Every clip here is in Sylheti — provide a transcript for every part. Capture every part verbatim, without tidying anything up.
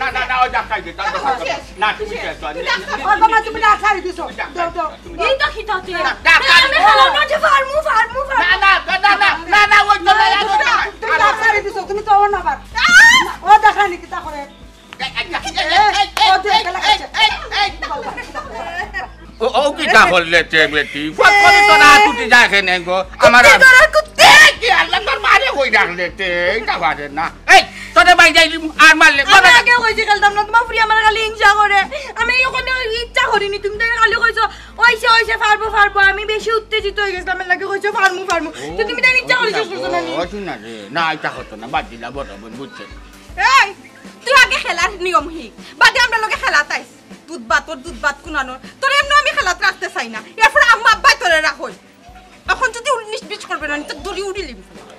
না, না, না, ওই ডাক্তার দিতা, না, তুমি শেষ, তুমি শেষ। ওই বাবা, তুমি ডাক্তার দিছো। দাও, দাও। এই তো খিতাতে। না, ডাক্তার আমি খালাম না যে ফার্মু, ফার্মু, ফার্মু। না, না, না, না, না, না, ওই তো না, না, না, তুমি ডাক্তার দিছো, তুমি তো ওর না পার। ও দেখানি কিতা করে। এই, এই, এই, এই, এই, এই, এই, এই, এই, এই, এই, এই, এই, ও, ও কিতা করলে তে বেটি? ফট করে তো রাত উঠি যায় কেনে গো? আমার কুত্তে আর ধরো, কুত্তে। এই কি আল্লাহ, তোর মারে কই রাখলে তে? এইটা পারে না। এই, তোরে বাইরে যাইলি আর মারলে। আমি আগে কইছি খেলতাম না, তোমার ফুরি আমার খালি হিংসা করে। আমি এই ওখানে ইচ্ছা করিনি, তুমি তো খালি কইছো, "ওইসে, ওইসে, পারবো, পারবো।" আমি বেশি উত্তেজিত হয়ে গেছিলাম, এর লাগি কইছো, "ফার্মু, ফার্মু।" তো তুমি তাই ইচ্ছা করে শেষ করছো না নি? ও, শুন না রে। না, এটা হতো না, বাদ দিলা, বড় বোন, বুঝছো? এই, তুই আগে খেলার নিয়ম হিক, বাদে আমরা লগে খেলা তাইস। দুধ ভাত, তোর দুধ ভাত কুনানোর, তোরে এমন আমি খেলাত রাখতে চাই না। এরপর আম্মা আব্বাই তোরে রাখই। এখন যদি উনিশ বিশ করবে না, তো দড়ি উড়িলিম।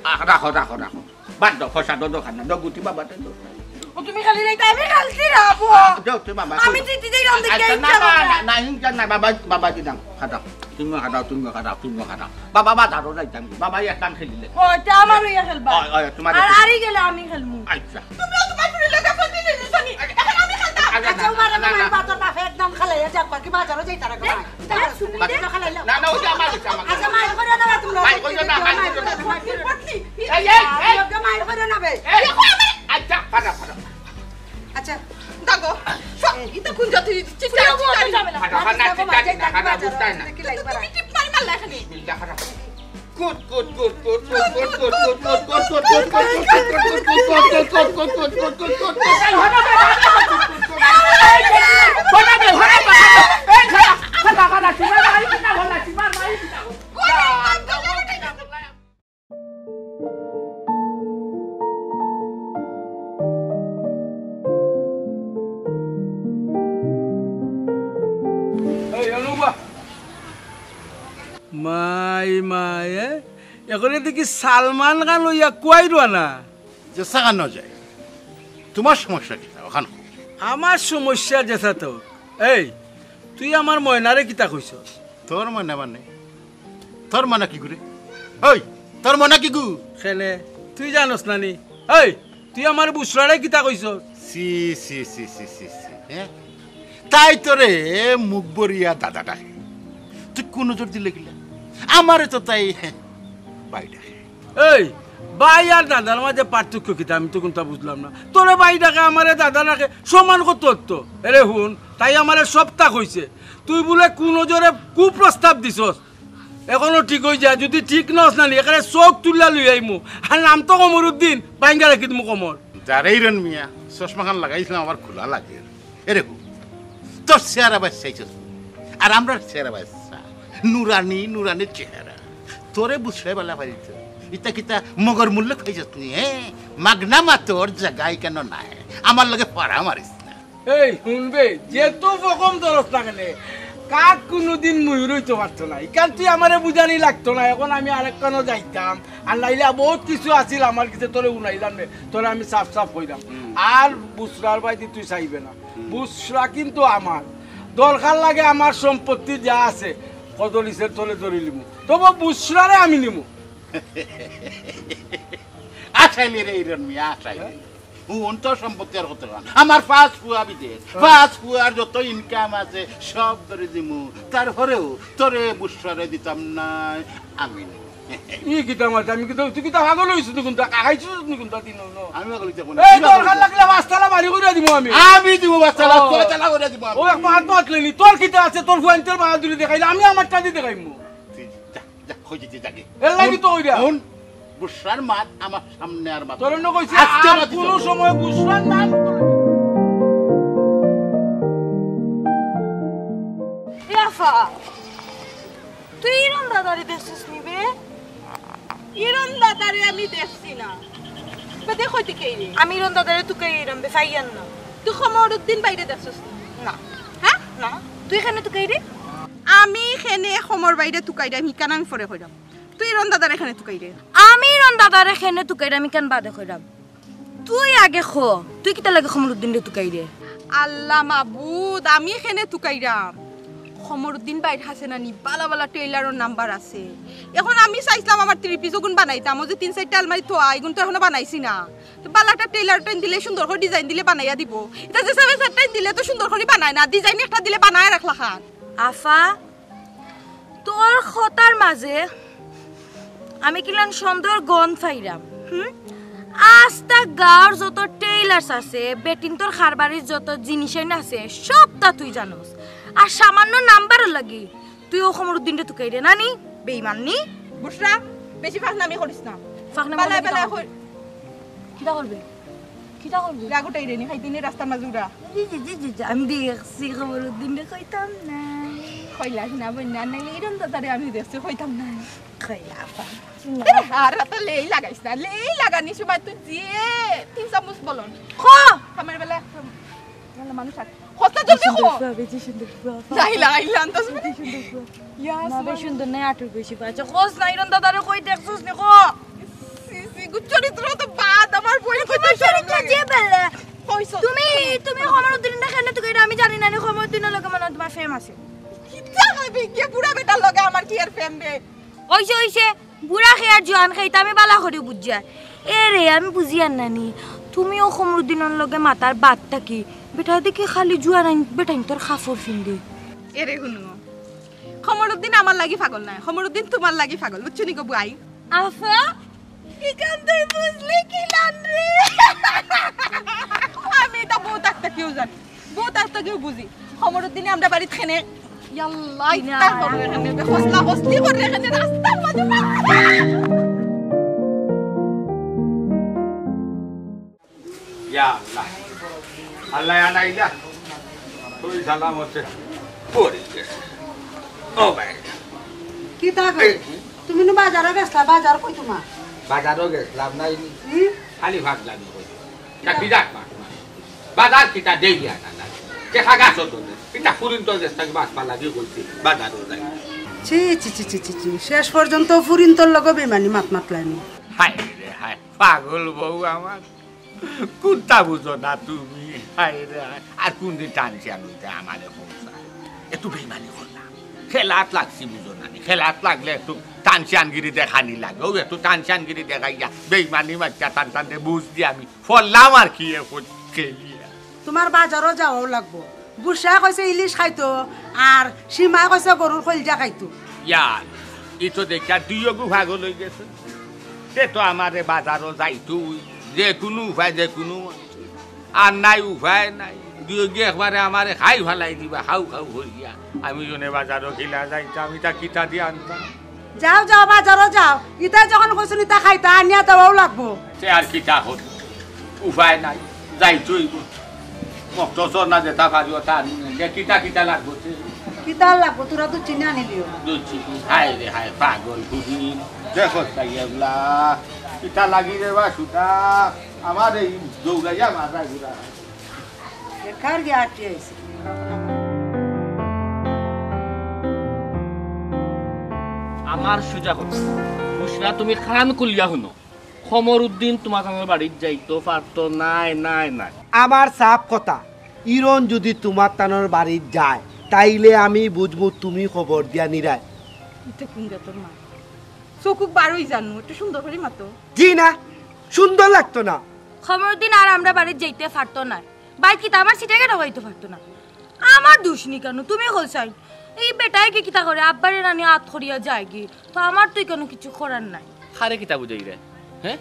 আহ, রাখো, রাখো, রাখো। বাদ দাও, ফসা দাও, দোকান না, দগুটি বাবা তো দোকান। ও, তুমি খালি যাইতা, আমি খালছি রাখবো। যাও, তুই বাবা, আমি কই? দিতে যাই, রাম দেখে আচ্ছা, না, ইচ্ছা না, করে। না, না, ইচ্ছা না, বাবা, বাবা দিলাম। খাতা। তুমিও খাটাও, তুমিও খাটাও, তুমিও খাটাও। বাবা, বাজারও যাইতাম। বাবা, একদম খেলিলে। ও, এটা আমার হইয়া খেলবা। ওই, ওই, তোমার আর একটু আরি গেলে আমি খেলমু। আচ্ছা। তুমিও তোমার ফুরির লগে প্রতিদিন নিছো নি? এখন আমি খেলতাম। আচ্ছা, আচ্ছা, না, উমার না, না, না। বাজার বাপে একদম খেলাইয়া যাক, বাকি বাজারও যাইতারা গো। হ্যাঁ? বাজারও খেলাইলাও। না, না, ওই যে আমার, ওই যে আমার। আচ্ছা, মাইর করে না তোমরা। মাইর করে না, মাইর করে না। এই, এই, এই। ওকে মাইর করে না বে। এই, আচ্ছা, খারাপ, খারাপ। আচ্ছা, দাগো, সব, ইতা কোন জাতি? চিৎকার, চিৎকার। ঝামেলা। খারাপ, খারাপ, চিৎকার, চিৎকার, খারাপ, বুঝতাই না। দেখি লাইক বাড়া। তুমি টিপ মারি মারলা এখানে। বিল্লা খারাপ। Good, good, good. এই, অনুবা। মাই, মাই, এ? এখনে দেখি সালমান খান লইয়া কুয়াই রওয়ানা। যে সাকানো যায়। তোমার সমস্যা কিতা? ওখান কও। আমার সমস্যা যেতা তো। এই, তুই আমার ময়নারে কিতা কইছস? তোর ময়না মানে? তোর ময়না কিগু রে? ওই, তোর ময়না কিগু? কেনে, তুই জানোস না নি? এই, তুই আমার বুসরারে কিতা কইছস? ছি, ছি, ছি, ছি, ছি, ছি, হ্যাঁ? তাই তোরে মুখ ভরিয়া দাদা ডাকে। তুই কোন নজর দিলে কিলা? আমারে তো তাই, হ্যাঁ, ভাই ডাকে। এই, ভাই আর দাদার মাঝে পার্থক্য কিতা? আমি তো কুনতা বুঝলাম না। তোরে ভাই ডাকে, আমারে দাদা ডাকে, সমান কত অত? এরে হুন, তাই আমারে সবতা কইছে। তুই বুলে কুনজরে কুপ্রস্তাব দিছস। এখনো ঠিক অই যা, যুদি ঠিক নস না নি, একেবারে চউখ তুলিয়া লই আইমু। আর নাম তো কমরুদ্দিন, ভাইঙ্গা রাখি দিমু কমর। যারে ইরন মিয়া, চশমাখান লাগাইছলাম, আবার খোলা লাগে। এরে হুন, তোর চেহারা বাচ্চাইছস, আর আমরার চেহারা বাচ্চা, নুরানি, নুরানির চেহারা। তোরে বুঝাই বালা পারিত। ইতা কিতা মগর মূল্য খাইছত নি, হে? মাগনা মাতর জাগা ইখানো নাই। আমার লগে ফাড়া মারিস না। এই, হুনবে, যেতো ফকম ধরস না কেনে, কাক কুনুদিন ময়ূর অইতো পারতো না। ইখান তুই আমারে বুঝানি লাগতো না, অখন আমি আরেকখানো যাইতাম। আর নাইলে বউত কিছু আছিল আমার গেছে, তোরে হুনাইলাম নে, তোরে আমি সাফ সাফ কইলাম। আর বুসরার বায়দি তুই চাইবে না। বুসরা কিন্তু আমার। দরকার লাগে আমার সম্পত্তি যা আছে, কদলিছের তলে ধরিলিমু। তবু বুসরারে আমি নিমু। আসাইলি রে ইরন মিয়া, আসাইলি। হুন, তোর সম্পত্তি আর কত খান? আমার পাঁচ ফুয়া বিদেশ, পাঁচ ফুয়ার যত ইনকাম আছে সব ধরি দিমু। তারপরেও তোরে বুসরারে দিতাম না, আমি নিমু। ই কিতা মাত, আমি কিতা, তুই কিতা পাগল অইছস নি কুনটা? খাইছস নি কুনটা দিন অইলো? আমি পাগল অইতে কোন? এই দরকার লাগলে পাঁচতলা বাড়ি করিয়া দিমু আমি। আমি দিমু পাঁচতলা, ও। ছয়তলা করিয়া দিমু আমি। ও এক মাত মাতলে নি, তোর কিতা আছে, তোর ফুয়াইন্তর বাহাদুরি দেখাইলে আমি আমারটা দি দেখাইমু। তুই যা, যা, কই যেতে যাকে। এর লাগি তো কইরা। হুন, বুসরার মাত আমার সামনে আর মাত। তোরে না কইছি, আজকে আর মাত দিতে কুনু হবে। সময় বুসরার নাম। এ আফা, তুই ইরন দাদারে দেখছস নি বে? ইরন দাদারে আমি দেখছি না। বে, দেখো দেখি রে। আমি ইরন দাদারে তুকাইরাম বে, ফাইয়ার না। তুই কমরুদ্দিন ভাইরে দেখছস নি? না। হ্যাঁ? না। তুই কেনে তুকাইরে? আমি কেনে কমর ভাইরে তুকাইরাম, হিখান আমি পরে কইরাম। তুই ইরন দাদারে কেনে তুকাইরে? আমি ইরন দাদারে কেনে তুকাইরাম, হিখান বাদে কইরাম। তুই আগে ক, তুই কিতার লাগি কমরুদ্দিনরে তুকাইরে? আল্লাহ মাবুদ, আমি কেনে তুকাইরাম? কমরুদ্দিন ভাইর কাছে নানি বালা বালা টেইলারর নাম্বার আছে। অখন আমি চাইছলাম আমার থ্রি পিস অগুন বানাইতাম, অউ যে তিন চাইরটা আলমারি থোয়া, ইগুন তো অখনো বানাইছি না। তো বালা একটা টেইলার টাইন দিলে সুন্দর করি ডিজাইন দিলে বানাইয়া দিবো। ইতা যে সেভেন সেট টাইন দিলে তো সুন্দর করি বানায় না, ডিজাইন একটা দিলে বানায় রাখলা খান। আফা, তোর কথার মাঝে আমি কিলান সন্দেহর গন্ধ পাইরাম। হুম? আস্তা গাঁওর যত টেইলার্স আছে, বেটিন্তর কারবারির যত জিনিস আইন আছে, সবতা তুই জানোস। আর সামান্য নাম্বারর লাগি তুই অউ কমরুদ্দিনরে তুকাইরে না নি? বেইমান নি? বুসরা, বেশি ফাঁকনামি করিস না। ফাঁকনামি বালা করলে বালা কিতা করবে? কই- কিতা করবে? কিতা করবে? রাগ উঠাইরে নি, খাইতে নি রাস্তার মাঝে উড়া। জি, জি, জি, জি, জি, আমি দেখছি, কমরুদ্দিনরে কইতাম না। কইলাস না, বইন না, নাইলে ইরন দাদারে আমি দেখছি, কইতাম না। কইলা আফা। এ, আর তো লেই লাগাইস না, লেই লাগানি সময় তুই যে তিন চামচ বলন। ক! আমার বেলা একটা ভালা মানুষ আর। কথা জলদি ক। বেশি সুন্দর ফুয়া, আফা। লা ইলাহা ইল্লা আনতা। বেশি সুন্দর ফুয়া। ইয়া না, বেশ সুবহানাল্লাহ। সুন্দর নাই, আটুর বেশি পাঁচ। কস না, ইরন দাদারে কই দেখছস নি, ক? সি, সি, গো চরিত্র তো বাদ, আমার বই কইতে শরম লাগে। যে বেলে। কইছো। তুমি, তুমি কমরুদ্দিনরে কেনে তুকাইরে, আমি জানি না নি, কমরুদ্দিনর লগে মনে হয় তোমার প্রেম আছে। কিতা কইবি? কে বুড়া বেটার লগে আমার কি আর প্রেম বে? অইছে, অইছে, বুড়া কে আর জোয়ান কে, ইতা আমি বালা করি বুঝিয়ার। এ রে, আমি বুঝিয়ার না নি, তুমিও কমরুদ্দিনর লগে মাতার বাদ থাকি, বেটা দেখি খালি জোয়ান আইন, বেটাইন্তর কাপড় ফিন্দে। এ রে হুনো, কমরুদ্দিন আমার লাগি পাগল নায়, কমরুদ্দিন তোমার লাগি পাগল, বুঝছো নি গো বুয়াই? আফা, ইখান তুই বুঝলি কিলান রে? আমি ইতা বউত আগ থাকিউ জানি, বউত আগ থাকিউ বুঝি। কমরুদ্দিনে আমরার বাড়িত কেনে, ইয়াল্লা, ইফতার কররে কেনে, বে হসলা হসলি কররে কেনে, রাস্তার মাঝে। ইয়া আল্লাহ। আল্লাহ আনাইলা। তুই সালামতে পড়ি গেছে। ও ভাই। কিতা গো? এই। তুমি নু বাজারো গেছলা, বাজার কই তোমার? বাজারো গেছলাম না, এই হুম? খালি ভাত লাগি কই। তা বিরাট মাছ, মাছ। বাজার কিতা দেই না, না, না। কে খাগা সত দে। কিতা ফুরিন তো গেছ থাকি মাছ পা লাগি কইছি, বাজারো যাই। ছি, ছি, ছি, ছি, ছি, ছি। শেষ পর্যন্ত ফুরিন্তর লগে বেইমানি মাত মাতলায়নি। হায় রে হায়, পাগল বউ আমার। কুনতা বুঝো না তুমি? হায় রে হায়। আর কুনদিন টানছি আমি তে আমারে পৌঁছা। একটু বেইমানি করলাম। খেলাত লাগছি বুঝো না নি? খেলাত লাগলে একটু টানশানগিরি দেখানি লাগে। অউ একটু টানশানগিরি দেখাইয়া বেইমানি মারছা টান টান দে বুঝ দি আমি। ফল্লাম আর কি এখন খেলিয়া। তোমার বাজারো যাওয়াও লাগবো। বুসরায় কইছে ইলিশ খাইতো, আর সীমায় কইছে গরুর কইলজা খাইতো। ইয়ার, ই তো দেখিয়া দুইওগু পাগল অইগেছে। তে তো আমারে বাজারো যাইতোউ, যে কুনু উপায়, যে কুনু মতে। আর নাই উপায় নাই, দুইওগু একবারে আমারে খাই ফালাই দিবা, খাউ খাউ করিয়া। আমি জনে বাজারো কিলা যাইতাম, ইতা কিতা দি আনতাম? যাও, যাও, বাজারো যাও। ইতায় যখন কইছইন ইতা খাইতা, আনিয়া দেওয়াও লাগবো। তে আর কিতা করি? উপায় নাই, যাইতোউ অইবো। মক্তসর না যেতা পারি অতা আনি নে। দে কিতা কিতা লাগবো তে? কিতা লাগবো, তোরা তো চিনা নিলিও। দুধ চিনি, হায় রে হায়, পাগল ফুরি। দেখো তাই এবলা, কিতা লাগি রে বা সুতা, আমার এই দৌড়াইয়া মাথা ঘুরা। বেকার গিয়া আটকে আইছে। আমার সুজা কথা, বুঝরা, তুমি কান খুলিয়া হুনো। কমরুদ্দিন তুমার তানর বাড়িত যাইতো পারতো নায়, নায়, নায়। আমার সাফ কথা, ইরন যুদি তুমার তানর বাড়িত যায়, তাইলে আমি বুঝমু তুমি খবর দিয়া নিরায়। ইতা কুন জাতর মা? চকুক বারোই জানু, একটু সুন্দর করি মাতো। জি না, সুন্দর লাগতো না। কমরুদ্দিন আর আমরা বাড়িত যাইতে পারতো নায়। বাড়িত কিতা আমার সিটে গেটে হইতে পারতো না। আমার দুষ নি কেন? তুমি কইছাই। এই বেটায় কি কিতা করে? আব্বারে নানি আত করিয়া যায়গি। তো আমার তো কেন কিছু করার নাই। কারে কিতা বুঝাইরায়? হে?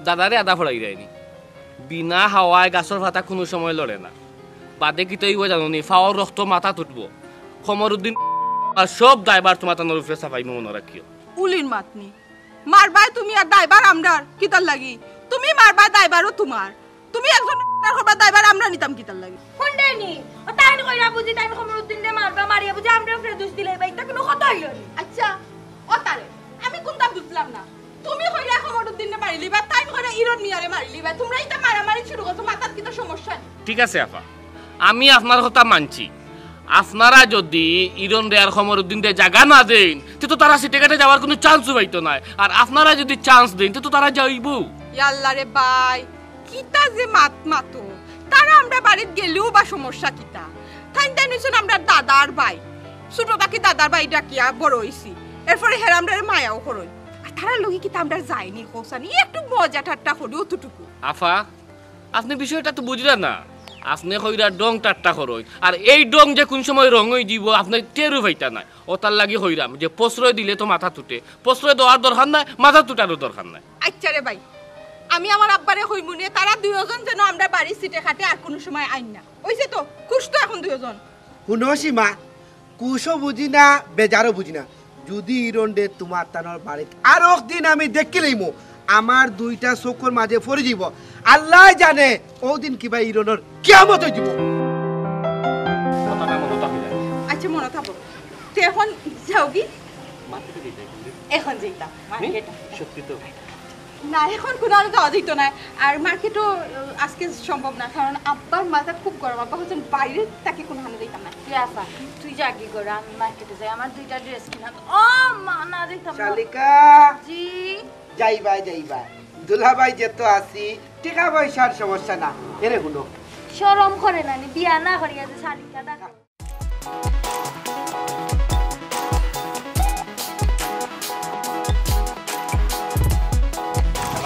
দাদারে আদা ফড়াইরায়নি। বিনা হাওয়ায় গাছর পাতা কুনু সময় লড়ে না। বাদে কিতা অইবো জানো নি? ফাওর রক্ত মাথাত উঠবো। কমরুদ্দিন আর সব দায়ভার তুমার তানর উপরে চাপাইমু, মনো রাখিও। উলির মাত নি। মারবায় তুমি আর দায়ভার আমরার, কিতার লাগি? তুমি মারবায়, দায়ভারও তুমার। তুমি একজন করবা, দায়ভার আমরা নিতাম কিতার লাগি? কোনটাই নি? ও তাইন কইরা বুঝি তাইন কমরুদ্দিনরে মারবা, মারিয়া বুঝি আমরার উপরে দুষ দিলাইবা, ইতা কুনু কথা অইলো নি? আচ্ছা, ও তারে, আমি কুনটা বুঝলাম না। তুমি কইরা কমরুদ্দিনরে মারিলিবা, তাইন কইরা ইরন মিয়ারে মারিলিবা, তুমরা ইতা মারামারি শুরু করছো, মাথাত কিতা সমস্যা নি? ঠিক আছে আফা, আমি আফনার কথা মানছি। আফনারা যুদি ইরনরে আর কমরুদ্দিনরে জাগা না দেইন, তে তো তারা সিটে গেটে যাওয়ার কুনু চান্সও পাইতো নায়। আর আফনারা যুদি চান্স দেইন, তে তো তারা যাইবো। ইয়াল্লা রে ভাই, কিতা যে মাত মাতো। তারা আমরা বাড়িত গেলেও বা সমস্যা কিতা? তাইন তাইন অইছইন আমরার দাদার ভাই। ছোট থাকি দাদার ভাই ডাকিয়া বড় অইছি। এরপরে হেরা আমরারে মায়াও করইন। আর তারার লগে কিতা আমরার যায়নি, কওছানি? একটু মজা ঠাট্টা করি অতটুকু। আফা, আফনে বিষয়টা তো বুঝরা না। আফনে কইরা ঢং ঠাট্টা করইন। আর এই ঢং যে কুন সময় রং অইযিবো, আফনে টেরও পাইতা নায়। অতার লাগি কইরাম যে প্রশ্রয় দিলে তো মাথাত উঠে। প্রশ্রয় দেওয়ার দরকার নাই, মাথাত উঠারও দরকার নাই। আচ্ছা রে ভাই, আমি আমার আব্বারে কইমুনে, তারা দুইওজন যেন আমরার বাড়ির সিটে খাটে আর কুনু সময় আইন না। অইছে তো, খুশ তো এখন দুইওজন। হুনো সীমা, খুশও বুঝি না, বেজারও বুঝি না। যুদি ইরনরে তুমার তানর বাড়িত আরক দিন আমি দেখিলিমু, আমার দুইটা চকুর মাঝে পড়ি যিবো। আল্লায় জানে, অউ দিন কিবা ইরনর কিয়ামত অইযিবো। কথাটা মনো থাকবে। আচ্ছা, মনো থাকবো। তে এখন যাওগি? মার্কেটে যাইতাম। এখন যাইতাম মার্কেটে। সত্যি তো? না, এখন কুনু আর যাওয়া যাইতো নায়। আর মার্কেটও, আহ, আজকে সম্ভব না, কারণ আব্বার মাথা খুব গরম। আব্বা কইছইন বাইরে থাকি কুনুখানো যাইতাম না। তুই আফা, তুই যাগি ঘরো, আমি মার্কেটে যাই, আমার দুইটা ড্রেস কিনা। ও মা, না যাইতাম না। শালিকা। জি। যাইবায়, যাইবায়। দুলাভাই যেহেতু আছি, টেকা পয়সার সমস্যা না। এরে হুনো। শরম করে না নি, বিয়া না করিয়া যে শালিকা ডাকে।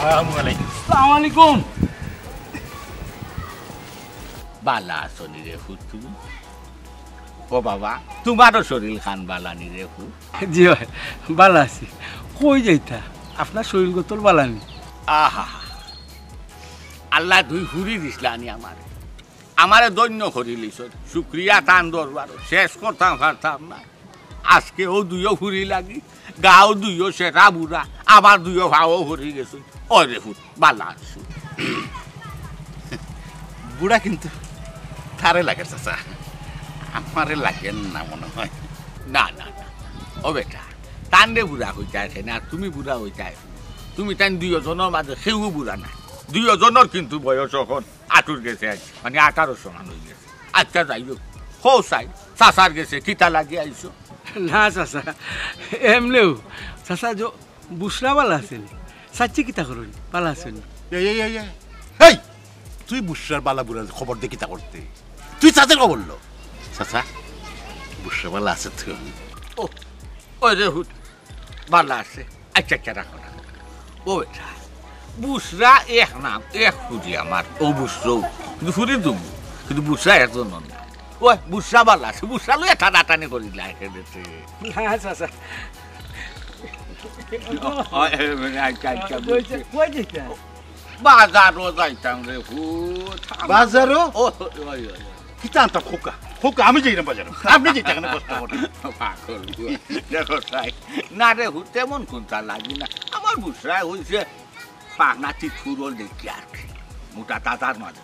আসসালামু আলাইকুম। আসসালামু আলাইকুম। বালা আছো নি রে ফুত তুমি? ও বাবা, তুমারও শরীর খান বালা নি রে ফুত? জি অয়, বালা আছি। কই যাইতা? আফনার শরীর গতর বালা নি? আহা, আল্লায় দুই ফুরি দিছলা নি আমারে। আমারে ধন্য করিলিছইন, শুকরিয়া তান দরবারো শেষ করতাম পারতাম না। আজকে অউ দুইও ফুরি লাগি, গাঁও দুইও সেরা বুড়া, আমার দুইও ফাও পড়ি গেছে। ওরে ফুত, বালা আছো? বুড়া কিন্তু তারে লাগের চাচা, আমারে লাগের না মনো অয়। না, না, না। ও বেটা, তানরে বুড়া কইতায় কেনে, আর তুমি বুড়া কইতায়। তুমি তাইন দুইওজনর মাঝে কেউ বুড়া নায়। দুইওজনর কিন্তু বয়স অখন আটুর গেছে, মানে আঠারো সমান অইগেছে। আচ্ছা, যাই হউক, কও চাই, চাচার গেছে কিতা লাগি আইছো? না চাচা, এমনেউ। চাচা, জ-, বুসরা বালা আছে নি? চাচি কিতা করইন? বালা আছে নি? এই, এই, এই, এই। এই, তুই বুসরার বালা বুড়ার খবর দে কিতা করতে? তুই চাচার খবর ল। চাচা, বুসরা বালা আছে তো? ও, ওই রে হুত, বালা আছে। আচ্ছা, আচ্ছা, রাখো, রাখো। ও বেটা, বুসরা এক নাম, এক ফুরি আমার, ও বুসরো। কিন্তু ফুরি দুমু, কিন্তু বুসরা একজন না। ওই, বুসরা বালা আছে, বুসরা লইয়া টানাটানি করি লাগে দেশে। না, চাচা। ওই, ওই, ওই, আচ্ছা, আচ্ছা, কই বুঝছি। যাইতা? কই যাইতা? বাজারও যাইতাম রে ফুত। বাজারও? ও, ওই, ওই, ওই। কিতা আনতাম খোকা? খোকা, আমি যাইরাম বাজারো। আপনে যাইতা কেনে কষ্ট করি? পাগল বুয়া। দেখো তাই। না রে ফুত, তেমন কুনতা লাগি না। আমার বুসরায় অইছে পাকনা টিটকুরল দেখি আর কি। মোটা তাজার মাঝে।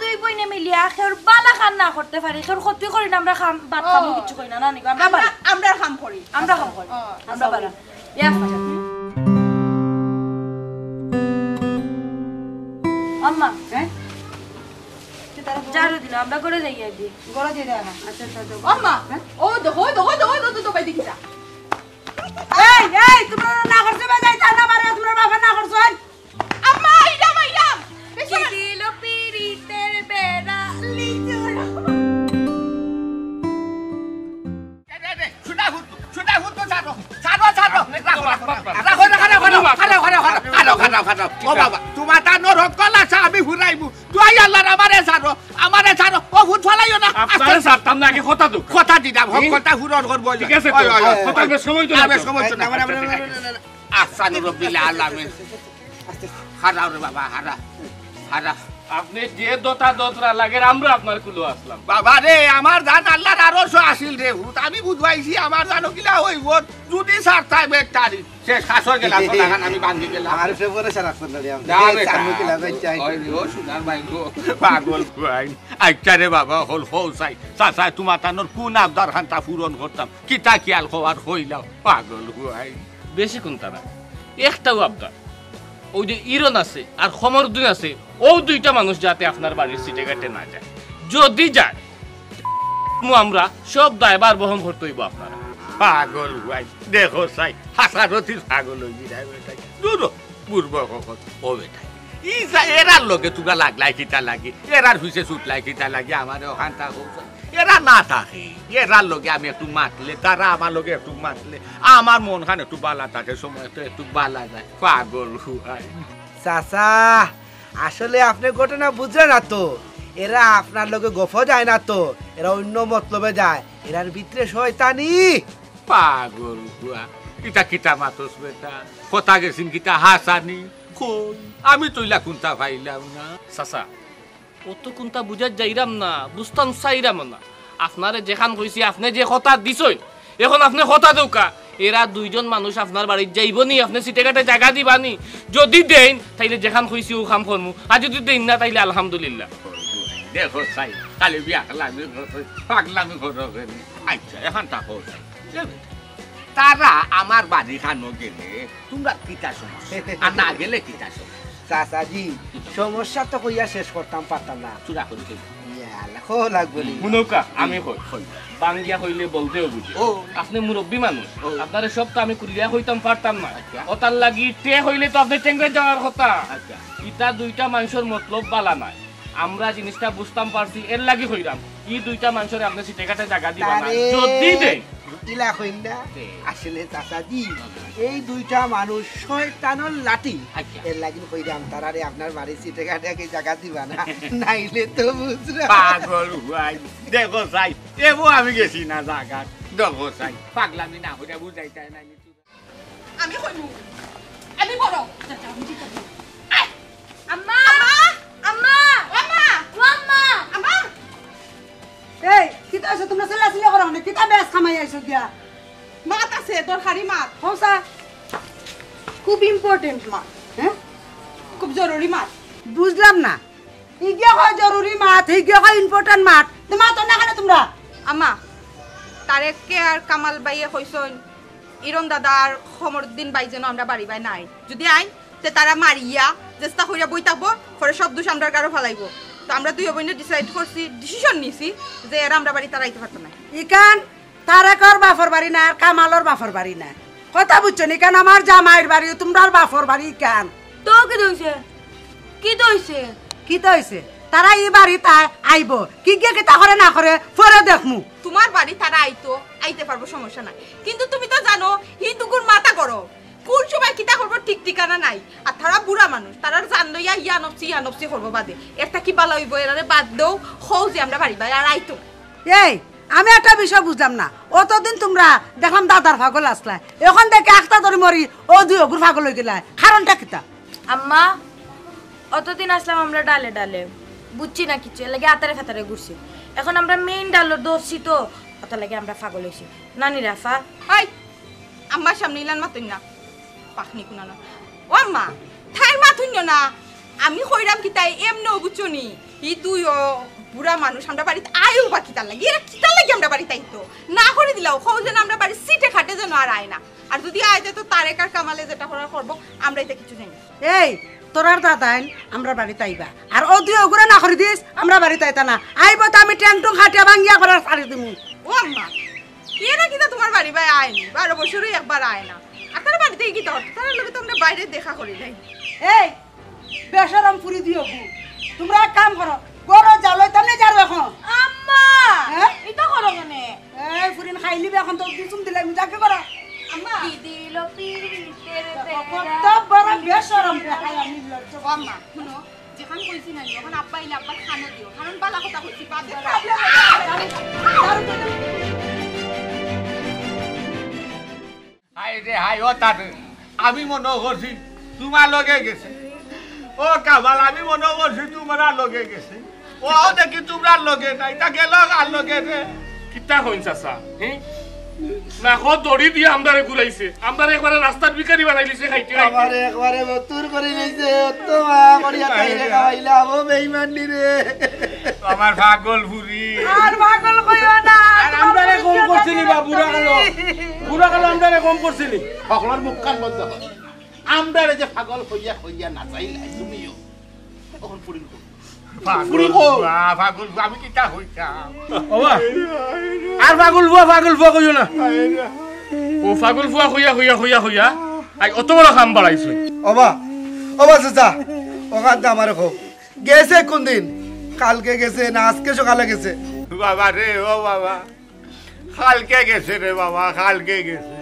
দুই বইনে মিলিয়া কেউর বালা কাম না করতে পারি, কেউর ক্ষতি করি না, আমরা কাম, বাদ কামও কিচ্ছু করি না, না নি গো? আমরা আমরা, বালা। আমরা কাম করি। আমরা কাম করি। ও, আমরা বালা। ইয়া। আম্মা। হ্যাঁ? ঝাড়ু দিলাম, আমরা ঘরে যাই আগে। ঘরে যাই না। আচ্ছা, আচ্ছা, আচ্ছা। আম্মা, হ্যাঁ? ও দেখো, দেখো, দেখো, দেখো, দেখো, ভাই দেখি যা। এই, এই, তোমরা না করছো, ভাই, যাই, তা না মারে, তোমরা বাবা না করছো, এই। আম্মা, আইলাম, আইলাম। কি দিল পিরিতের বেড়া, লিচুর। এই, এই, এই, শুনা হুতু, শুনা হুতু, ছাড়ো, ছাড়ো, ছাড়ো। রাখো, রাখো, রাখো, রাখো, রাখো। ও বাবা, তোমার তান রক্ত লাসা আমি ফুরাইমু। তুই আল্লাহর আমারে ছাড়ো, আমারে ছাড়ো। ও ফুট ফালাইও না। আপনারে আস্তে আস্তে। ছাড়তাম না, আগে কথা দেও। কথা দিলাম, হক কথা পূরণ করবো। ঠিক আছে তো? ওই, ওই, ওই। কথা বেশ সময় তো না, না, বেশ সময় তো না। আচ্ছা, আচ্ছা, আচ্ছা, আচ্ছা। আহসানু রব্বিল আলামিন। হারাও রে বাবা, হারা, হারা। আপনি যে দোতা দোতরা লাগের, আমরা আপনার কুলো আসলাম। বাবা রে, আমার জান আল্লাহর আরশো আসিল রে হুত। আমি বুঝবাইছি আমার জানো কিলা হইব, যদি সারতায় বেটারি। শেষ, কাজ হয়ে গেল, এখন আমি ভাঙ্গি গেলাম। আমার উপরে ভরসা রাখবেন না রে আপনি। না, বেটা। চাকরি কিলা বেচাই। ওই রে, ও সোনার ভাই গো, পাগল ভাই। আচ্ছা রে বাবা, হল হল চাই। চাচা, তোমার তানোর কোন আবদার খানটা পূরণ করতাম? কিতা খিয়াল খবর হইলাম, পাগল ভাই। বেশি কোনটা না, একটাও আবদার। ওই যে ইরন আছে আর খমরুদ্দিন আছে, ও দুইটা মানুষ যাতে আপনার বাড়ির সিটে কাটে না যায়, যদি যায়, মু আমরা সব দায়ভার বহন করতে হইব আপনারা। পাগল ভাই, দেখো চাই, হাসারতির পাগল হইবি রে বেটাই। দূর হ, বুড়বক হকল, ও বেটাই। ই যা এরার লগে তোমরা লাগলাই কিতা লাগি, এরার হুইসে ছুটলাই কিতা লাগি, আমারে ওখান থাকো। এরা না থাকে, এরার লগে আমি একটু মাতলে, তারা আমার লগে একটু মাতলে, আমার মন খান একটু বালা থাকে, সময় তো একটু বালা যায়। পাগল হুয়াই। চাচা, আসলে আপনি ঘটনা বুঝলেন না তো। এরা আপনার লগে গফ যায় না তো, এরা অন্য মতলবে যায়। এরার ভিতরে শয়তানি। পাগল হুয়া, ইটা কিতা মাতস বেটা? কথা গেছিন কিতা হাসানি? কই, আমি তো ইলা কুন্তা পাইলাম না। চাচা, অত কুন্তা বুঝাত যাইরাম না, বুঝতাম চাইরাম না। আপনারে যেখান কইছি, আপনে যে কথা দিছইন, এখন আপনে কথা দেউক্কা, এরা দুইজন মানুষ আপনার বাড়িত যাইবো নি, আপনে সিটে কাটে জাগা দিবা নি? যদি দেইন, তাইলে যেখান কইছি ও কাম করমু, আর যদি দেইন না, তাইলে আলহামদুলিল্লাহ। দেখো চাই, খালি বিয়া খালামি করো, পাগলামি করো কেনে? আচ্ছা, এখন থাকো চাই। তারা আমার বাড়ি খানো গেলে তোমরা কিতা সমস্যা? আর না গেলে কিতা সমস্যা? চাচাজি, সমস্যা তো কইয়া শেষ করতাম পারতাম না। চূড়া করি কই। ইয়া, আল্লাহ, কো লাগবো নি। হুনউক্কা, আমি কই। কই। বাঙ্গিয়া কইলে বলতেও বুঝে। ও। আপনে মুরব্বি মানুষ। ও। আপনারে সব তো আমি খুলিয়া কইতাম পারতাম না। আচ্ছা। ওটার লাগি তে কইলে তো আপনে টেংরে যাওয়ার কথা। আচ্ছা। ইতা দুইটা মানুষর মতলব বালা নায়। আমরা জিনিসটা বুঝতাম পারছি, এর লাগি কইরাম। ই দুইটা মানুষরে আপনে সিটে কাটে জাগা দিবা না। তারে যদি দেন। ইলা কইন না। দে। আসলে চাচাজি, এই দুইটা মানুষ শয়তানর লাঠি। আচ্ছা। এর লাগি কইরাম, তারারে আপনার বাড়ি সিটে কাটে কি জাগা দিবা না। নাইলে তো বুঝরা। পাগল হুয়াই। দেখো চাই, এবো আমি গেছি না জাগা। দেখো চাই, পাগলামি না কইরা বুঝাইতায় না। আমি কইমু। আমি বড়। আয়! আম্মা! আম্মা! আম্মা! ও আম্মা! ও আম্মা! আম্মা! এই, কিতা আছে? তোমরা চিল্লাচিল্লি করো কেনে? কিতা বেশ কামাই আইছো গিয়া? মাত আছে, দরকারি মাত। কও চাই। খুব important মাত। হ্যাঁ? খুব জরুরি মাত। বুঝলাম না। ইগিয়ে কয় জরুরি মাত, হিগিয়ে কয় important মাত। তে মাতো না কেনে তোমরা? আম্মা, তারেককে আর কামাল ভাইয়ে কইছইন, ইরন দাদা আর কমরুদ্দিন ভাই যেন আমরা বাড়ি বায় নাই। যদি আইন, তে তারা মারিয়া, চেষ্টা করিয়া বই থাকবো, পরে সব দোষ আমরার গারো ফালাইবো। তো আমরা দুইও বইনে decide করছি, decision নিছি যে এরা আমরা বাড়ি তারা আইতে পারতো না। ইখান তারেকর বাপর বাড়ি না, আর কামালর বাপর বাড়ি না। কথা বুঝছো নি? ইখান আমার জামাইর বাড়ি, তোমরার বাপর বাড়ি ইখান। তো কিতা অইছে? কিতা অইছে? কিতা অইছে? তারা ই বাড়িত আইবো। কিগিয়ে কিতা করে না করে, পরে দেখমু। তোমার বাড়ি তারা আইতো, আইতে পারবো, সমস্যা নাই। কিন্তু তুমি তো জানো, হিন্দুগুর মাথা গরম। কোন সময় কিতা করবো ঠিক ঠিকানা নাই। আর তারা বুড়া মানুষ, তারার জান লইয়া ইয়া নফসি, ইয়া নফসি করবো বাদে। এর থাকি বালা অইবো, এরারে বাদ দেও, কও যে আমরা বাড়ি বায় আর আইতো না। এই, আমি একটা বিষয় বুঝলাম না। অতদিন তোমরা দেখলাম দাদার পাগল আছলায়, এখন দেখি আখতা ধরি মরি, ও দুই অগুর পাগল অইগেলায়। কারণটা কিতা? আম্মা, অতদিন আছলাম আমরা ডালে ডালে, বুঝছি না কিচ্ছু, এর লাগি আতারে ফাতারে ঘুরছি। এখন আমরা main ডালো ধরছি তো, অতার লাগি আমরা পাগল অইছি। নানি রাফা। হাই, আম্মার সামনে ইলান মাতইন না, পাখনি কুনানো। ও আম্মা, তাইর মাত হুনো না, আমি কইরাম কিতা এমনেও বুঝছো নি? ই তুই ও বুড়া মানুষ, আমরা বাড়িত আয়ও বা কিতার লাগি? এরা কিতার লাগি আমরা বাড়িত আইতো? না করি দিলাও, কও যেন আমরা বাড়ির সিটে খাটে যেন আর আয় না। আর যদি আয়, তে তো তারেক আর কামালে যেটা করার করবো, আমরা ইতা কিছু জানি না। এই, তোরার দাদাইন আমরা বাড়িত আইবা, আর অউ দুইওগুরে না করি দিস, আমরা বাড়িত আইতা না। আইবো তো আমি ট্যাং টুং খাটিয়া ভাঙ্গিয়া করে ছাড়ি দিমু। ও আম্মা, এরা কিতা তোমার বাড়ি বায় আয়নি? বারো বছরই একবার আয় না। আর তারা বাড়িত কিতা করতো? তারার লগে তো আমরা বাইরে দেখা করি নাই। এই, বেশরম ফুরি দুইওগু, তোমরা এক কাম করো, ঘরো যাও, লইতাম নি যাও এখন। আম্মা, হ্যাঁ? ইতা করো কেনে? এই ফুরিন খাইলিবে এখন, তো দুসুম দিলাই, মুজা কি করো? আম্মা। কি দিল পিরিতের কত বেড়া। বড় বেশরম দেখাই আমি লজ্জা। ও আম্মা, হুনো, যেখান কইছি না, অখন আব্বা আইলে আব্বার খানো দিও, কারণ বালা কথা কইছি, বাদে problem অইবো। হায় রে হায়, ও তাতে আমি মনো করছি তোমার লগে গেছে। ও কামাল, আমি মনো করছি তোমার লগে গেছে। ও দেখি তোমার লগে নাই, তা গেল কার লগে রে? কিতা কইন চাচা? হে? নাকো দড়ি দিয়া আমরারে ঘুরাইছে, আমরারে একবারে রাস্তার ভিখারি বানাইলিছে খাইতে খাইতে। আমারে একবারে মতুর করি লইছে, অত মায়া করিয়া তাইরে খাওয়াইলাম, ও বেইমান নি রে। আমার পাগল ফুরি। আর পাগল কইও না। আর আমরারে কম করছিনি বা বুড়া কালো? বুড়া কালো আমরারে কম করছিনি? হকলর মুখ কান বন্ধ কর। আমরারে যে পাগল কইয়া কইয়া নাচাইলাই তুমিও। অখন ফুরিন কও। পাগল ফুরি কও। ফুয়া, পাগল ফুয়া, আমি কিতা কইতাম? ওবা, আর পাগল ফুয়া, পাগল ফুয়া কইও না। ও পাগল ফুয়া কইয়া, কইয়া, কইয়া, কইয়া, আই অত বড় কাম বাড়াইছে। ওবা, ওবা চাচা, অখানতে আমারে কও। গেছে কোন দিন? কালকে গেছে না আজকে সকালে গেছে? বাবা রে, ও বাবা, কালকে গেছে রে বাবা, কালকে গেছে।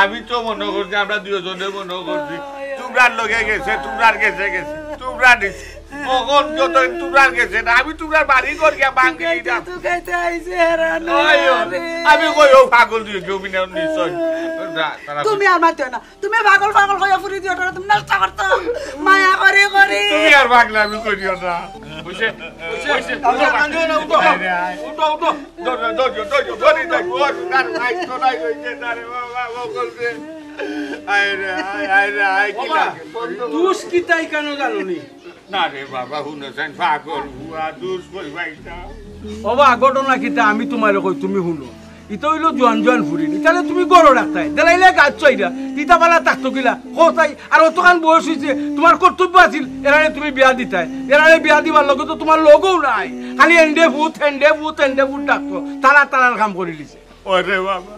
আমি তো মনো করছি, আমরা দুইওজনে মনো করছি, তোমরার লগে গেছে, তোমরার গেছে গেছে, তোমরা নিছে। অখন যত তোমরার গেছে না, আমি তোমরার বাড়ি ঘর গিয়া ভাঙ্গি দিতাম। তুকাইতে আইছে হেরানো ওই, ও, রে। আমি কই, ও পাগল দুইও কেউ বিনা নিশ্চয়। না, তারা তুমি আর মাতিও না। তুমি পাগল পাগল কইয়া ফুরি দিও, ওটা তুমি নষ্ট করতো। মায়া করি করি। তুমি আর পাগলামি করিও না। হইছে, হইছে, হইছে। উঠো, উঠো, উঠো। আয় রে, আয়। উঠো, উঠো। ধরো, ধরো, ধরো, ধরি যাই, ওর তার ভাই তোরাই হইছে, তারে বাবা, বকল দে। আয় রে, আয়, আয় রে, আয়, কি বাবা, লাগে? দোষ কিতা ইখানো জানো নি? না রে বাবা, হুনো চাইন, পাগল ফুয়া, দোষ কই ভাইটা? ওবা, ঘটনা কিতা আমি তোমারে কই, তুমি হুনো। ইতা অইলো জোয়ান জোয়ান ফুরিন, ইতারে তুমি ঘরো রাখতায়, দিলাইলে গাছ চাইরা, ইতা বালা থাকতো কিলা, কও চাই, আর অতখান বয়স অইছে, তোমার কর্তব্য আছিল, এরারে তুমি বিয়া দিতায়, এরারে বিয়া দিবার লগে তো তোমার লগও নাই, খালি এন্ডে ফুত, এন্ডে ফুত, এন্ডে ফুত ডাকতো, তারা তারার কাম করিলিছে। ওরে বাবা,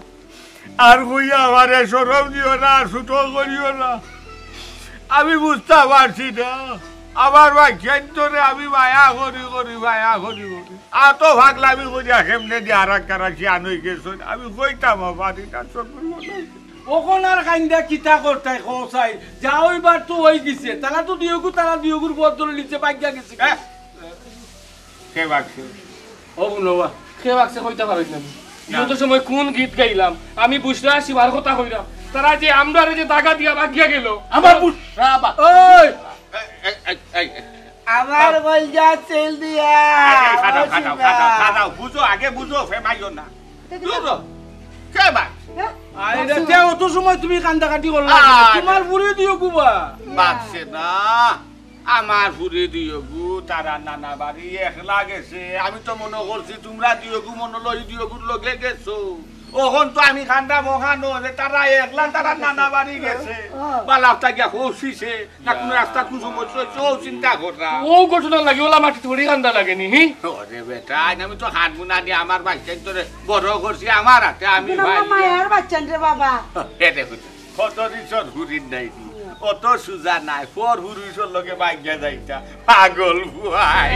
আর কইয়া আমারে শরম দিও না, ছোট করিও না। আমি বুঝতা পারছি না, আমার ভাইসাইন্তরে আমি মায়া করি করি, মায়া করি করি। অত পাগলামি করিয়া কেমনে দিয়া আর এক কারা শিয়ান অই গেছইন, আমি কইতাম পারি না, চকুর মনে অখন আর কাইন্দা কিতা করতায়, কও চাই, যা অইবার তো অই গেছে, তারা তো দুইওগু, তারা দুইওগুর পথ ধরিলিছে, ভাগিয়া গেছে। হ্যাঁ? কে বাগছে? ও হুনো বা। কে বাগছে কইতা পারইন না। না। যত সময় কোন গীত গাইলাম, আমি বুঝরা শিবার কথা কইরাম। তারা যে আমরারে যে দাগা দিয়া ভাগিয়া গেল। আমার বুঝরা বা। ওই! এই, এই, এই, এই। আমার বলজা তেল দিয়া। আগে খাদাও, খাদাও, খাদাও, খাদাও। বুঝো, আগে বুঝো, ফেমাইও না। বুঝো? কে বাগ? হ্যাঁ? আরে, তে অত সময় তুমি কান্দাকাটি করলা। আরে। তোমার ফুরি দুইওগু বা। বাগছে না। আমার ফুরি দুইওগু, তারা নানা বাড়ি একলা গেছে। আমি তো মনো করছি তোমরা দুইওগু মনো লই দুইওগুর লগে গেছো। অখন তো আমি কান্দাম অখানো যে তারা একলা, তারা নানা বাড়ি গেছে। হ্যাঁ। বালা একটা গিয়া পৌঁছিছে, না কোনো রাস্তা কুন সমস্যা অইছে, ও চিন্তা কররা। ও ঘটনা লাগে, ওলা মাটি থুড়ি কান্দা লাগেনি, হি? ওরে বেটা, আমি তো কান্দমু না নি, আমার ভাইসাইন্তরে বড় করছি আমার আতে, আমি ভাই। মায়ার বাচ্চান রে বাবা। এ দেখো, কত দিন সর ঘুরির নাই নি। অত সুজা নায়, পর পুরুষর লগে ভাগিয়া যাইতা। পাগল ফুয়াই।